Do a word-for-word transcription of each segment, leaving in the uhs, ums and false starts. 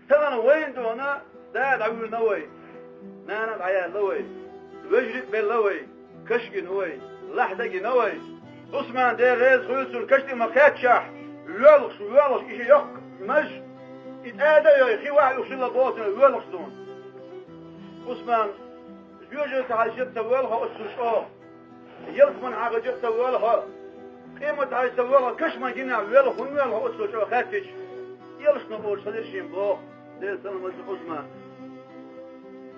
Тахана вайна дона да дӀавуьйна вай, нана дӀаяьлла вай, вежарий белла вай, каш гина вай, лахьда гина вай. Ӏусман, Дела реза хуьлда цунна, каш тӀе ма кхаьччахь, воьлхуш, воьлхуш, и ши йоккха маж, и тӀада а йой, хи вахь уьхшилла боцун воьлхуш суна. Ӏусман, жоьжахате хьажа ца воьлху оццул чӀогӀа. Ялсмане хьажа ца воьлху, къематехь хьажа ца воьлху, каш ма гинехь воьлху, хӀунда воьлху оццул чӀогӀа хаьттича, элчано олуш хезира шена боху, Делан салам хуьлда цунна, Ӏусмана.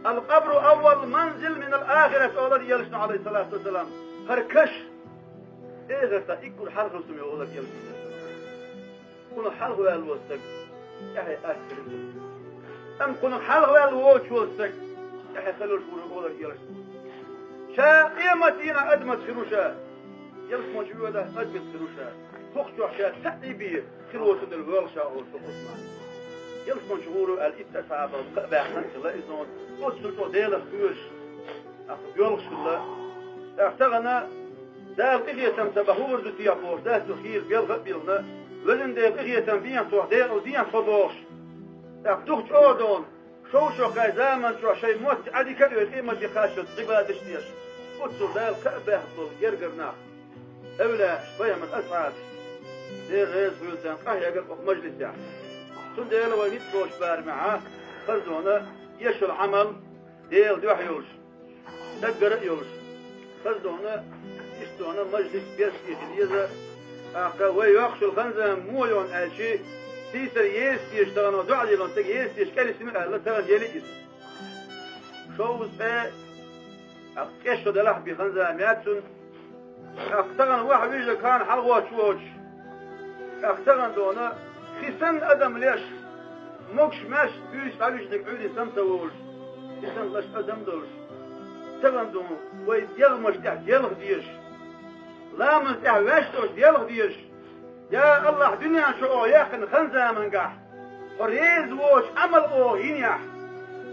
«Ал-къабру аввалу манзил минал ахират», олура элчано, Ӏалайхиссалату вассалам. ХӀара каш эхартахь уггар хьалха хила сум ю, олура элчано. Кхунах хьалха ваьлла волу стаг тӀаьхье ас хир ву. Амма кхунах хьалха ваьлла воцуш волу стаг тӀаьхье хила луш ву, олура элчано. Ша къематдийнахь адамаца хир ву ша, ялсманчу воьдахь адамаца хир ву ша. ХӀокху чохь ша цхьаъ бен хир воцург дара воьлху ша, олуш ву Ӏусман. Ялсманчу гӀур ву аьлла, итт асхьаб кхаъ баьккхина хилла иза, оццул чӀогӀа Делах кхоьруш, тӀаккха боьлхуш хилла. ТӀаккха тахана Дала къинхетам ца бан хӀун хир ду техьа бохуш, дац цо хийла белха а биллина, везан Дела, къинхетам бехьа тхох, декъала дехьа тхо бохуш. ТӀаккха дукха чӀогӀа долу, шовзткъе шолгӀа заман чохь шайн мотт Ӏадика а йой, къематде кхаччалц Ӏибадаташ деш, оццул Дала кхаъ баьхна болу гергара нах, эвлаяаш, пайхамар асхьабаш, Дела реза хуьлда царна, къахьегира оцу мажлисехь. Цундела вай ницкъ болчу барамехь, хаза дона, еш йолу Ӏамал Делан дуьхьа йолуш, даггара а йолуш, хаза дона, иштта дона мажлис берш хила еза, тӀаккха вай йоккхуш йолу хан-зама муха йона аьлча, сийсара еза теша тахана, доӀа диллина стаг еза теша кӀелисина аьлла, тахана ели иза. Шовзткъе тӀаккха кӀеш шо делахь бен хан-зама яц цунна, тӀаккха тахана ваха вижа кхана хьалагӀоттуш воцуш, тӀаккха тахана дона, хи санна адам леш, могуш-маьрша буьйса дӀавижнарг Ӏуьйре санна ца волуш, хи санна лаш адам долуш, тахана дона, вай дегӀмаш тӀехь делха дезаш, ламаз тӀехь ваьш долуш делха дезаш, я АллахӀ, дуьнен чу оха яьккхина хан-заманахь, хьо реза воцу Ӏамал оха йинехь,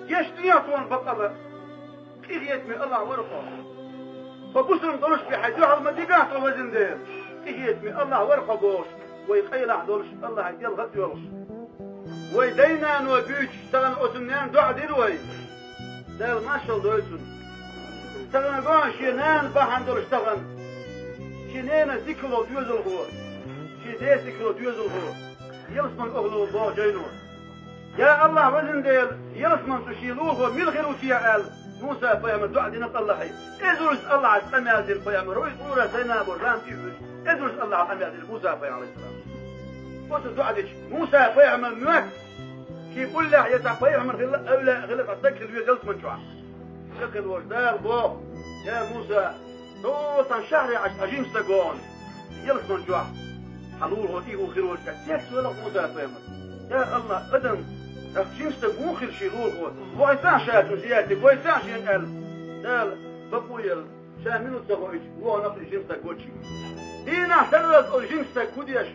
гечдехьа тхуна бакъала, къинхетаме АллахӀ вара хьо. Хьо бусалба долуш бен хьайн дуьхьал ма дигахь тхо, везан Дела, къинхетаме АллахӀ вара хьо бохуш, вай къайлаха долуш, АллахӀе делха а доьлхуш. Вай дай-наной буьйцуш тахана оцу ненан доӀа дира вай. Дала маршалла дойла цунна. Тахана гой шен нана бахьана долуш тахана, шен ненан дика ло доьзалхо, шен ден дика ло доьзалхо, ялсаман охьалур боху жайно. Я АллахӀ, везан Дела, ялсаман цу шен лулахо мила хир ву те аьлла, Муса-пайхамар доӀа дина АллахӀе. Эзарза АллахӀа къамел дира пайхамар, вай Тура Сайна боху лам тӀе а вуьйцу, эзарза АллахӀа къамел дира Муса-пайхамар, Ӏалайхиссалам. Оцу доӀа дича, Муса-пайхамар моьтту шен уллехь я цхьа пайхамар хилла, эвлаяъ хилла, цхьа стаг хила веза ялсаман чохь. Стаг хила волуш Дала боху: «Я Муса, хьо цхьана шахьаре Ӏаш, хьан жима стаг вогӀу ялсаман чохь, хьан лулахо тӀе а хир волчу тӀехь». Цец велахь Муса-пайхамар: «Я АллахӀ, адам, тӀаккха жима стаг муха хир шен лулахо? Вохуьйтахьа ша цунна зиярте, гойтахьа шена», аьлла. Дала бакъо елла, ша мила ву ца хоуьйтуш, вогӀу-кх и жима стаг гочйина. Дийнахь шарралц оцу жима стаг хӀун деш,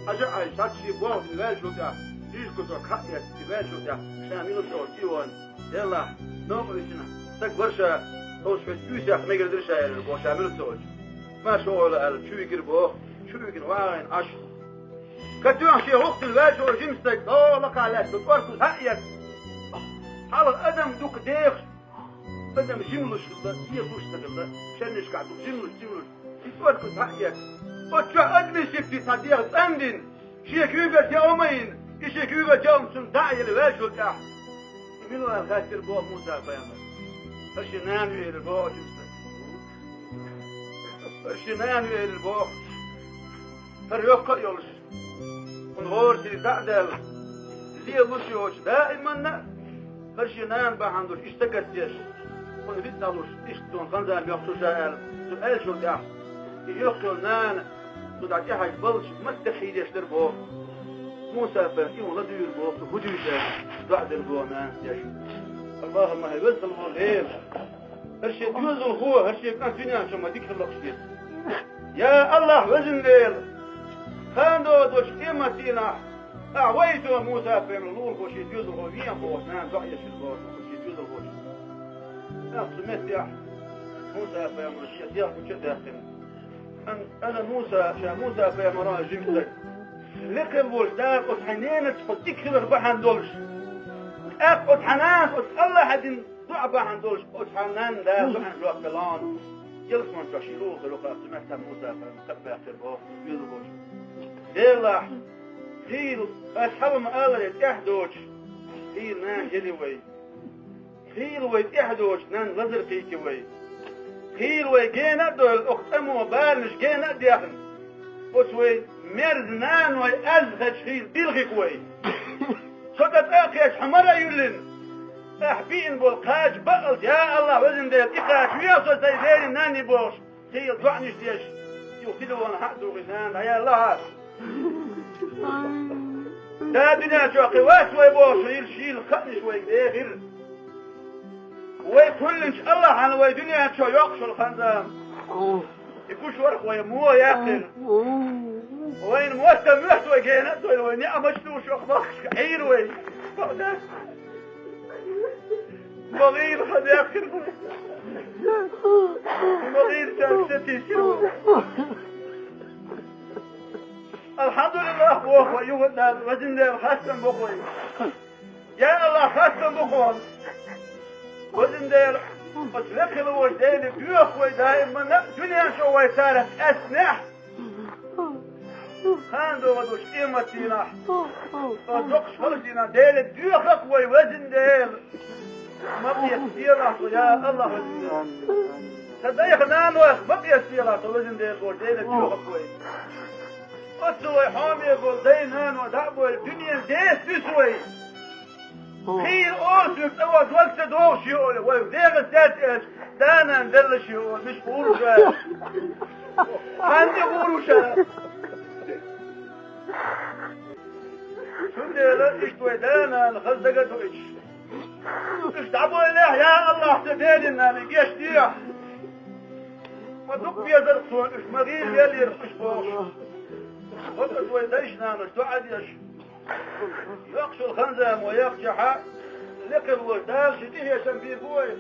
хьажа а хьаьжча, цхьацца шен болх бина ваьллачул тӀаьхьа, жижиг кусок хьаэцна, и ваьллачул тӀаьхьа ша мила ву ца хоуьйтуш тӀе а вогӀу. Делахь, новкъа висина стаг вара ша, хьовса хьоьца уьйсех мегар дара ша, элира боху, ша мила ву ца хоуьйтуш. Ма шо гӀойла аьлла, чу вигира боху, чу вигина вагӀийна Ӏаш. Катоьхна шен гӀуллакх дина ваьллачу жима стаг, дӀо лакхахь лаьцна, тӀорказ хьаэцна. Хьалха адам дукха дехаш, адам жималуш хилла, дехалуш ца хилла, шернашкахь дукха жималуш, жималуш, и тӀорказ хьаэцна. Оцу чохь адамийн сибате цхьа дегӀ цӀандина, шен куьйгара тӀе а ма йина, и шен куьйгара тӀе а ма цунна дӀа а елла ваьллачул тӀаьхьа. И мила ву аьлла хаьттира боху Муса-пайхамар. ХӀара шен нана ву элира боху жима стаг. ХӀара шен нана ву элира боху. ХӀара йоккха а йолуш, кхунна гӀорасиз дӀа а даьлла, лелалуш йоцуш, даиманна а хӀара шен нана бахьана долуш иштта сагатдеш, кхунна виъ дӀалуш, иштта суна хан-зама йоккхуш ду ша аьлла, цо аьллачул тӀаьхьа, и йоккха йолу нана цу дӀа тӀехьаьжча баллачу маттахь хьийзаш дара боху. Муса-пайхамар и хӀума ладуьйгӀира боху, цо хӀун дуьйцу аьлла, доӀа дира боху нанас деш. АллахӀумма, хӀай веза-сийлахь волу Дела, хӀара шен доьзалхо, хӀара шен кӀант дуьнен чу ма дика хилла-кх шен. Я АллахӀ, везан Дела, кхана догӀучу къематдийнахь ахь вахийта Муса-пайхамар лулахо, шен доьзалхо вен бохуш, нана доӀа еш хилла бохуш, шен доьзалхочун. ТӀаккха цу меттехь Муса-пайхамар шен дегӀ гуча а даьккхина: «Ан-, ана Муса», ша Муса-пайхамар ву, жима стаг. Лекха волчу Дала оцу хьайн ненаца хьо дика хилар бахьана долуш, ТӀаккха оцу хьан нанас оцу АллахӀа дина дуӀа бахьана долуш, оцу хьан нанна Дала дуӀанна жоп делахь, ялсамани чохь ши лулахь хир ву-кх цу меттехь Муса-пайхамар кхаъ баьккхина боху, уьйла болчу. Делахь, хийла, ас хьала ма-аллара, тӀаьхьа доцуш, хийла нана ели вай. Хийла вай тӀаьхьа доцуш, нанна лазар кхийти вай. Хийла вай гена а дойлла, оха тӀамо баланаш гена а дехна. Оцу вай мерза наной аз хезча хийла билхийка вай. Со тӀе цӀа а кхетча, хьан мара а юьллина. Ахь биъна болу кхача бакъалла, я АллахӀ, везан Дела, и кхача вехаш со сайн дерриг нанний бохуш, хийла доӀанаш деш, юха телефон хьа а тухий, нана, дӀаяьлла хьа. Да, дуьнен чохь кхин вац вай бохуш, хийла хийла хаанаш вайга дехира. Вай кхоьллинчу АллахӀана вай дуьнен чохь йоккхуш йолу хан-зама. И гуш вара вай муха яьккхира. Вайна мотт а моьтту вай гена а дойлла, вай неӀ а мача луш, оха бахкашка Ӏийра вай. Ма гӀийла хан яьккхира вай. Ма гӀийла цаьрга сатийсира вай. АлхьамдулиллахӀ боху вай, юха а, везан Дела, хастам боху вай. Я АллахӀ, хастам бу хьуна. Везан Дела, оцу лекха хила волчу Деле доьху вай даиманна а, дуьнен чохь вай царах къаьстинехь. Кхана догӀуш къематдийнахь, оцу доккхачу хала дийнахь Деле доьху-кх вай, везан Дела. Ма къестаделахь со, я АллахӀ, везан Дела. Сан дайх-нанойх ма къестаделахь со, везан Дела, боху, Деле доьху-кх вай. Оццу вай хьоме болу дай-наной дӀа а бовлий, дуьненан деса дуьсу вай. Хийла олу цуьнга, цӀа ван дог ца догӀуш ю олий, вай дегӀаца даьлча, да-нана делла шу олий, миша гӀур ву ша. Хьанна тӀе гӀур ву ша? Цундела иштта вай да-нана хаза дага а дуьйцуш. Уьш дӀабовлийтахь, я АллахӀ, сан дедин-нанна гечдехьа. Ма дукха безара суна уьш, ма гӀийла веллера уьш бохуш. ХӀокхуза вай дайша-нанаш доӀа деш. Йоккхачу хан-заман вай яхчахьа, лекха волчу Дала шен тӀехьешам бийр бу вайна.